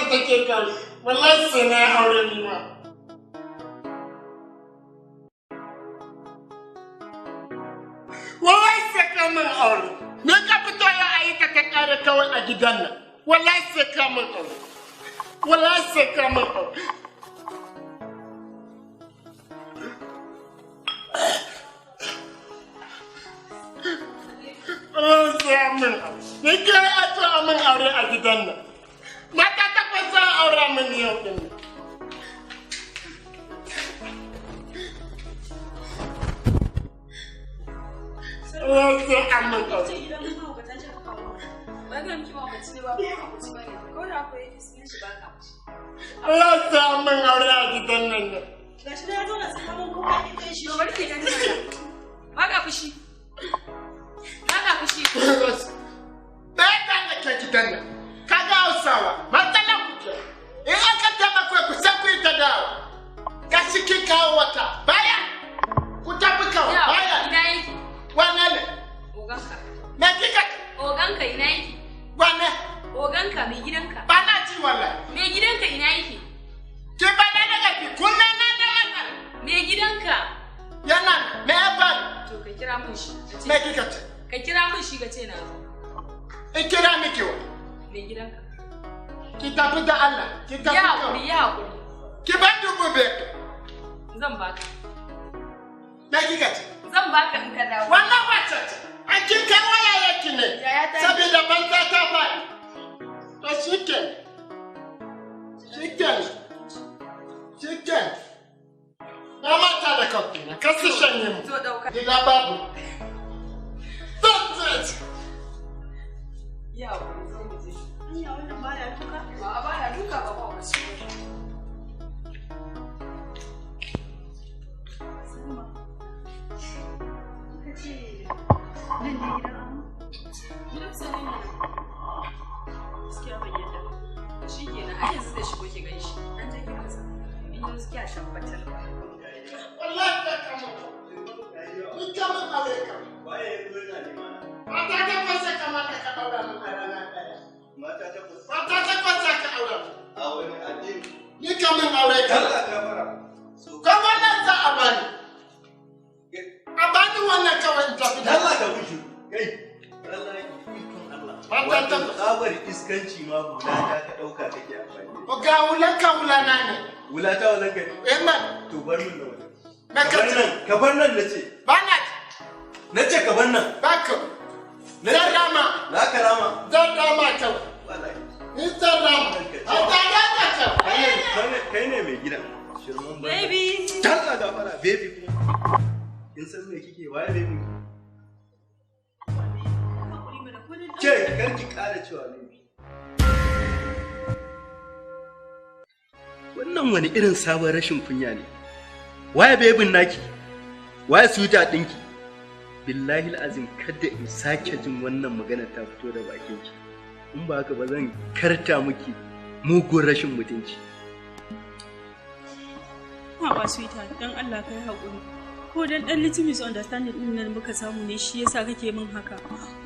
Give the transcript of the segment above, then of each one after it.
take kawai. Wallahi sai na aure ni ma. Wallahi sai ka min aure. Me ka fito ya ayi ka ta kare kawai a gidan nan. Wallahi sai ka min aure. Wallahi sai ka min aure. Wallahi sai min aure. Ni kai a ce a min aure a gidan nan. Mata takwas za a aura min yau din nan. Wallahi sai an min aure. Ce gidan mahaukata ce ka kawo. Ba ga miki mahaukaci ne ba, ba mahaukaci ba ne. Ko da ko yake sunan shi ba ka fushi. Wallahi sai an min aure a gidan nan ne. Gashi na ya zauna sai mun kuka ki kai shi. To bari ki gani mana. Ba ka fushi. Ba ka fushi. Ɗaya ta da ke gidan nan. Ka ga Hausawa, matsalar ku ke. In aka taimaka ku sai ku yi ta dawo. Ga shi kin kawo wata. Baya! Ku tafi kawo, Ya baya. ina yake? Wane ne? Oganka. Me kika? Oganka ina yake? Wane? Oganka mai gidanka. Ba na ji wallahi. Mai gidanka ina yake? Ki ba na daga ki, kunne na da matsala. Mai gidanka. Yana me ya faru? To ka kira min shi. Ka ce- Me kika ce? Ka kira min shi ka ce na zo. In kira miki wa. Mai gidanka. Ki tafi da Allah, ki tafi Ya kawai. haƙuri, ya haƙuri. Ki ban 5,000. Zan baka. Me kika ce? Zan baka in ka dawo. Wannan wace ce? An kin kai waya yake ne. Yaya ta ne. Saboda banza ta faɗi. To shi kenan. Shi kenan. Shi kenan. Na manta da kofi na, kar su shanye mu. Zo ɗauka. Gida babu. Zan zai. Ya haƙuri, zo mu je. Anya wannan baya duka. A'a ba na duka ba mahaukaci ba ne. Salma. Kika ce nan ne gidan Ahmad? Gidan sanin ne. Gaskiya ban yadda ba. Shi kenan, ai yanzu zai shigo ki gan shi. An je kiransa. In yanzu kya shabbatar. Wallahi ta kama. Ni kama aure ka. Waye ya zo yana nema na? Mata takwas ya kamata ka aura min a rana ɗaya. Mata takwas. Mata takwas za ka aura min. A wani addini. Ni kamun aure ka. Allah gafara. So Ko wannan za a bani. A bani wannan kawai in tafi da. Allah ka bushe. Kai. Allah ya ikon Allah. Mata Wato takwas. tsabar iskanci ma hula ta ka dauka kake amfani. da ita. Ga wulan ka wulana ne. Hula ta wajen gari. Eh man, To bar min na wajen. me Ka ka bar ce? nan, ka bar nan nace. Ba na Nace ka bar nan. ba ka. Nace. Zan rama, Na karama. zan rama kawai. Wallahi. Ni zan rama. A tare da kawai. Kai ne mai gidan. Shirman banza. Baby. Allah gafara baby kuma. Kin san me kike waye baby? Hakuri mana ko dan Ke kar ki kara cewa baby. Wannan wani irin sabon rashin kunya ne. Waye bebin naki? Waye suta ɗinki? Billahi azim kada in sake jin wannan magana ta fito da bakinki. In ba haka ba zan karta miki mugun rashin mutunci. Ha ba sweetheart, dan Allah kai haƙuri. Ko dan dan little misunderstanding din nan muka samu ne shi yasa kake min haka.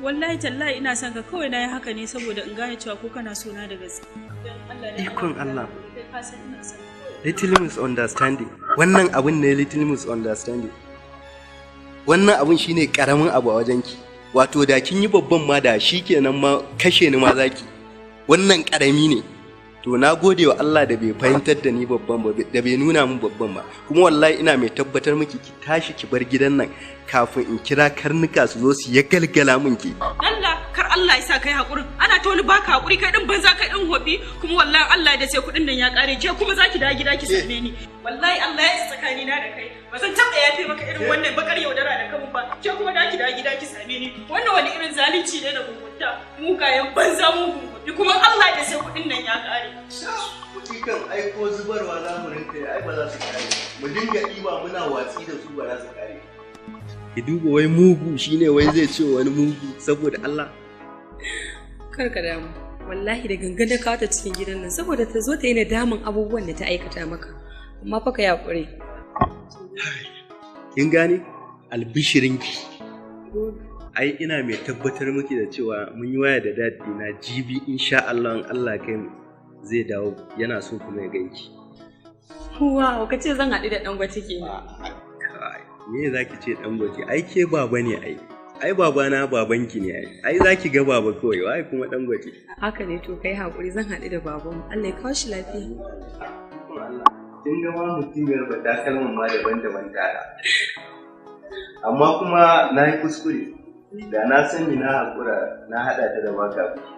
Wallahi tallahi ina son ka, kawai nayi haka ne saboda in gane cewa ko kana so na da gaske. Dan Allah dan Ikon Allah. Kai ka san ina son ka. Little misunderstanding. Wannan abun ne little misunderstanding. Wannan abun shine karamin abu a wajenki. Wato da kin yi babban ma da shi kenan ma kashe ni ma zaki. Wannan karami ne. To na gode wa Allah da bai fahimtar da ni babban ba, da bai nuna min babban ba. Kuma wallahi ina mai tabbatar miki ki tashi ki bar gidan nan kafin in kira karnuka su zo su ya galgala min ki. Allah kar Allah ya sa kai haƙurin. Ana ta wani baka haƙuri, kai din banza, kai din hobi, kuma wallahi Allah da sai kuɗin nan ya ƙare, ke kuma zaki dawo gida ki same ni. Wallahi Allah ya isa tsakani na da kai, ba zan taɓa yafe maka irin wannan bakar yaudara da kamun ba. Ke kuma da ki dawo gida ki same ni. Wannan wani irin zalunci ne da mugunta, mugayen banza, mugun hobi, kuma Allah da sai kuɗin nan ya ƙare. Kuɗi kan aiko zubarwa za mu rinka yi, ai ba za su kare. Mu dinga ɗiba muna watsi da su, ba za su kare. Ki duba wai mugu shine wai zai ce wani mugu saboda Allah. Kar ka damu. Wallahi da gangan na kawo ta cikin gidan nan saboda ta zo ta yi nadaman abubuwan da ta aikata maka. Amma fa ka yi haƙuri. Kin gane? Albishirinki. Ai ina mai tabbatar miki da cewa mun yi waya da daddy na, jibi insha Allah in Allah kai mu. Zai dawo, yana so kuma ya ganki. Wow, ka ce zan haɗu da Dangote kenan. Kai, me za ki ce Dangote? Ai ke baba ne ai. Ai babana babanki ne ai. Ai za ki ga baba kawai, wai kuma Dangote. Haka ne, to kai haƙuri, zan haɗu da babanmu. Allah ya kawo shi lafiya. Kin ga ma mutumiyar ba takalman ma daban-daban tara. Amma kuma na yi kuskure. Da na sani na haƙura na haɗa ta da waka biki.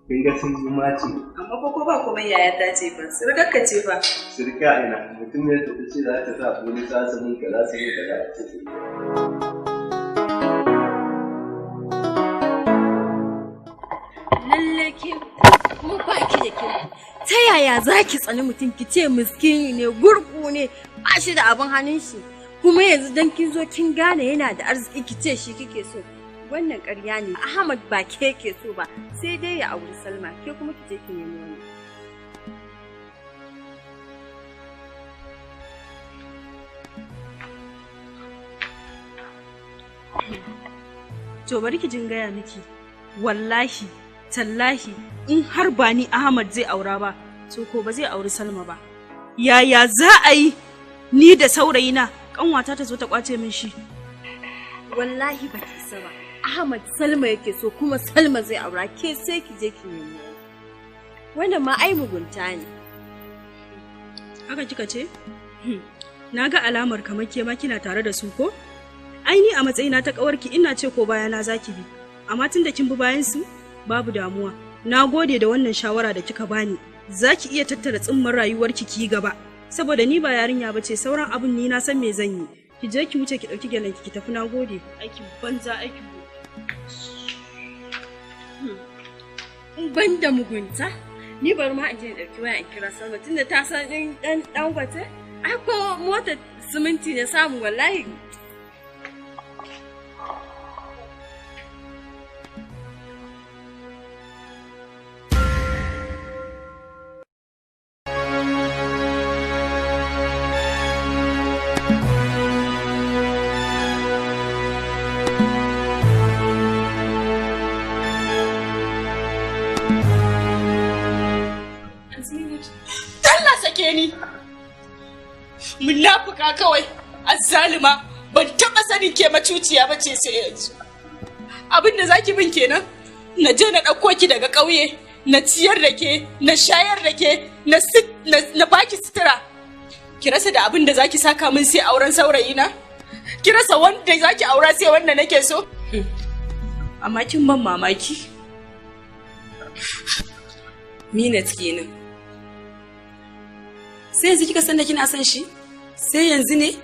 Kin ga sun yi maci. Amma fa ko ba komai yaya ta ce fa, surukar ce fa. Sirka ina mutumiyar da ta ce za ta sa polisa su mun kaza su mun kaza a ce sirka. Lalle ke kuma ba ki da kirki. Ta yaya za ki tsani mutum ki ce miskini ne, gurgu ne, ba shi da abin hannun shi. Kuma yanzu dan kin zo kin gane yana da arziki ki ce shi kike so. Wannan ƙarya ne. Ahmad ba ke ke so ba, sai dai ya auri Salma, ke kuma ki je ki nemi wani. To bari ki jin gaya miki, wallahi, tallahi, in har ba ni Ahmad zai aura ba, to ko ba zai auri Salma ba. Yaya za a yi ni da saurayina kanwata ta zo ta kwace min shi? Wallahi ba ki isa ba. Ahmad Salma yake so kuma Salma zai aura, ke sai ki je ki nemi wani. Wannan ma ai mugunta ne. Haka kika ce? Na ga alamar kamar ke ma kina tare da su ko? Ai ni a matsayina ta kawarki ina ce ko bayana zaki bi. Amma tunda kin bi bayan su babu damuwa. Na gode da wannan shawara da kika bani. Zaki iya tattara tsimman rayuwarki ki yi gaba. Saboda ni ba yarinya bace, sauran abun ni na san me zan yi. Ki je ki wuce ki dauki gyalen ki tafi, na gode. Aikin banza, aikin In ban da mugunta, ni bari ma in je in ɗauki waya in kira Salma tunda ta san ɗin ɗan Dangote. Ai ko motar siminti na samu wallahi. Allah sake ni. Munafuka kawai, azzalima, ban taɓa sanin ke macuciya ba ce sai yanzu. Abin da zaki bin kenan, na je na ɗauko ki daga ƙauye, na ciyar da ke, na shayar da ke, na baki sutura. Ki rasa da abin da zaki saka min sai auren saurayina? Ki rasa wanda zaki aura sai wanda nake so? Amma kin ban mamaki. Minat kenan. Sai yanzu kika san da kina son shi? Sai yanzu ne?